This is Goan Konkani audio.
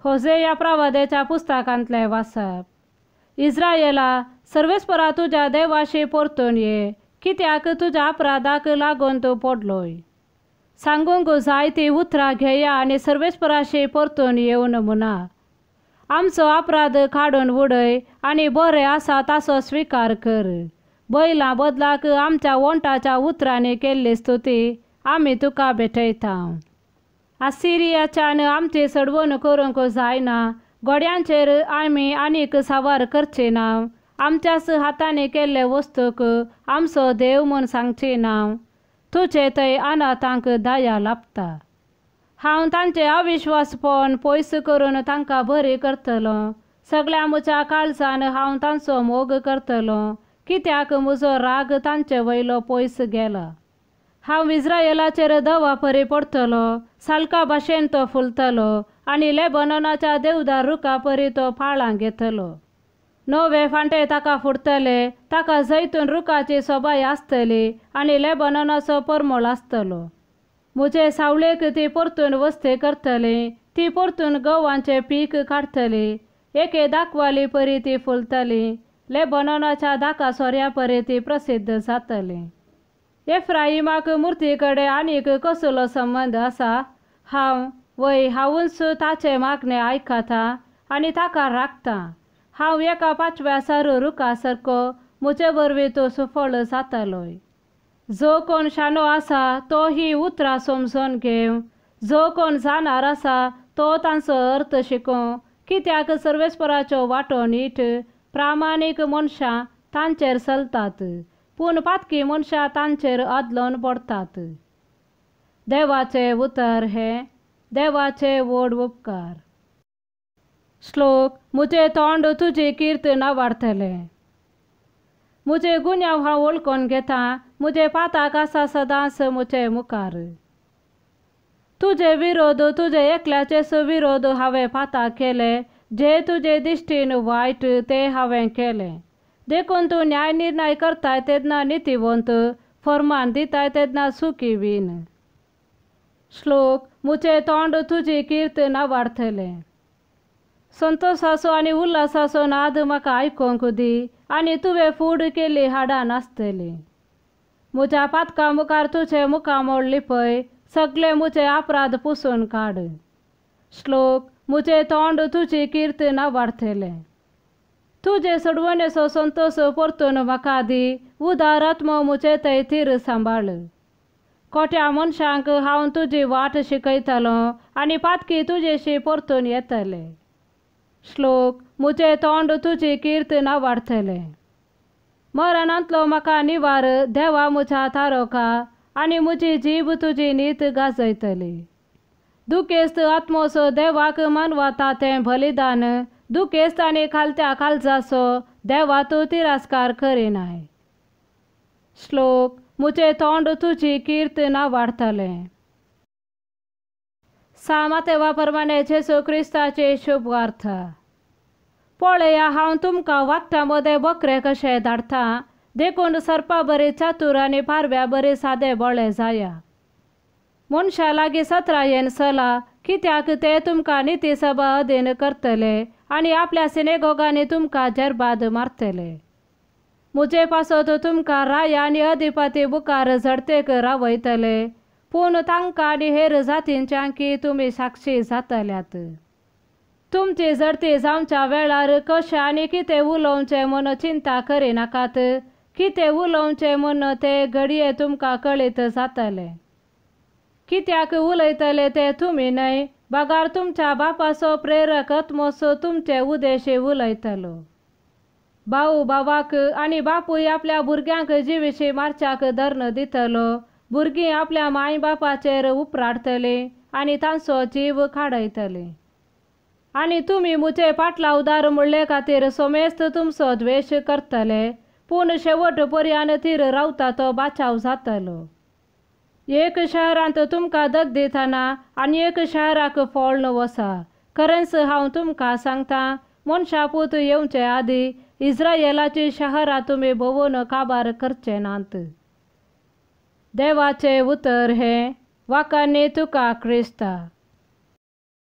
होजेया प्रवाद्याच्या पुस्तकांतलें वाचप. इस्रायेला, सर्वेस्परा तुज्या देवाशी परतून ये, कित्याक तुज्या अपराधाक लागून तूं पडलोय. सांगूंक जाय ती उतरां घेया आनी सर्वेस्पराशी परतून येवन म्हणा, आमचो अपराध काडून उडय आनी बरें आसा ताचो स्विकार कर. बैलां बदलाक आमच्या ओंठाच्या उतरांनी केल्ली स्तुती आमी तुका भेटयता. आसिरियाच्यान आमची सडवण करूंक जायना, घोड्यांचेर आमी आनीक सावार करची ना, आमच्याच हातांनी केल्ले वस्तूक आमचो देव म्हूण सांगची ना. तुजे थंय अनाथांक दया लाभता. हांव तांचे अविश्वासपण पयस करून तांकां बरी करतलो. सगळ्या म्हज्या काळजान हांव तांचो मोग करतलो, कित्याक म्हजो राग तांचे वयलो पयस गेला. हांव इस्रायेलाचेर दवा परी पडटलो, सालका भाशेन तो फुलतलो आनी लेबनोनाच्या देवदार रुखा परी तो पाळां घेतलो. नवे फांटे ताका फुटतले, ताका जैतून रुखाची सोबाय आसतली आनी लेबनोनाचो परमळ आसतलो. म्हजे सावळेक ती परतून वस्ती करतली, ती परतून गंवाचें पीक काडटली. एके दाखवाली परी ती फुलतली, लेबनोनाच्या दाका सोऱ्या परी ती प्रसिद्ध जातली. एफ्राइमाक मुर्ती कडेन आनीक कसलो संबंद आसा? हांव वय हांवूच ताचें मागणें आयकता आनी ताका राखता. हांव एका पाचव्या सारू रुखा सारको, म्हजे वरवीं तूं सुफळ जातलोय. जो कोण शाणो आसा तो ही उतरां समजून घेवं, जो कोण जाणार आसा तो तांचो अर्थ शिकोवं, कित्याक सर्वेस्पराच्यो वाटो नीट, प्रामाणीक मनशां तांचेर चलतात, पूण पातकी मनशां तांचेर आदलोन पडटात. देवाचें उतर हें देवाचे व्हड उपकार. श्लोक. म्हजें तोंड तुजी कीर्त नावाडतलें. म्हजे गुन्यांव हांव वळखून घेता, म्हजे पाताक आसा सदांच म्हजे मुखार. तुजे विरोध, तुजे एकल्याचेच विरोध हांवें पाताक केले, जे तुजे दिश्टीन वायट ते हांवें केलें. देखून तूं न्याय निर्णय करताय तेन्ना नितीवंत, फर्मान दिताय तेन्ना सुखी वीन. श्लोक. म्हजें तोंड तुजी कीर्त नावाडतलें. संतोसाचो आनी उल्हासाचो नाद म्हाका आयकूंक दी, आनी तुवें फूड केल्ली हाडां नासतली. म्हज्या पातकां मुखार तुजें मुखामळ लिपय, सगळे म्हजे अपराध पुसून काड. श्लोक. म्हजें तोंड तुजी कीर्त नावाडतलें. तुजे सोडवणेचो संतोस परतून म्हाका दी, उदारात्मो म्हजे थंय थीर सांबाळ. खोट्या मनशांक हांव तुजी वाट शिकयतलो आनी पातकी तुजेशी परतून येतले. श्लोक. म्हजें तोंड तुजी कीर्त नावाडतलें. मरणांतलो म्हाका निवार देवा म्हज्या तारोका, आनी म्हजी जीब तुजी नीत गाजयतली. दुखेस्त आत्मोसो देवाक मानवता तें बलिदान, दुखेस्त आनी खालत्या काळजाचो देवा तूं तिरस्कार करिनाय. श्लोक. म्हजें तोंड तुजी कीर्त नावाडतलें. सा मातेवा प्रमाणे जेजू क्रिस्ताची शुभवार्ता. पळया, हांव तुमकां वागटां मदें बकरे कशे धाडटा, देखून सर्पा बरी चातूर आनी पारव्या बरी सादे बोळे जाया. मनशां लागीं सत्रायेन चला, कित्याक ते तुमकां निती सभा अधीन करतले आनी आपल्या सिनेगोगांनी तुमकां जेरबाद मारतले. म्हजे पासत तुमकां राया आनी अधिपती मुखार झडतेक रावयतले, पूण तांकां आनी हेर जातींच्यांकी तुमी साक्षी जातल्यात. तुमची झडती जावच्या वेळार कशें आनी कितें उलोवचें म्हूण चिंता करिनाकात, कितें उलोवचें म्हूण ते घडये तुमकां कळीत जातलें. कित्याक उलयतले ते तुमी न्हय, बगार तुमच्या बापाचो प्रेरक आत्मोसो तुमचे उदेशी उलयतलो. भाऊ भावाक आनी बापूय आपल्या भुरग्यांक जिविशी मारच्याक धर्ण दितलो, भुरगीं आपल्या माय बापाचेर उपराडतलीं आनी तांचो जीव काडयतलीं. आनी तुमी म्हजे पाटलावदार म्हणले खातीर सोमेस्त तुमचो द्वेश करतले, पूण शेवट पर्यान थीर रावता तो बाचाव जातलो. एक शहरांत तुमकां दग दितना आनी एक शहराक फोळ्ण वसा. खरेंच हांव तुमकां सांगता, मनशा पूत येवचे आदीं इस्रायेलाची शहरां तुमी भोंवून काबार करचे नात. देवाचें उतर हें. वाखाणी तुका क्रिस्ता.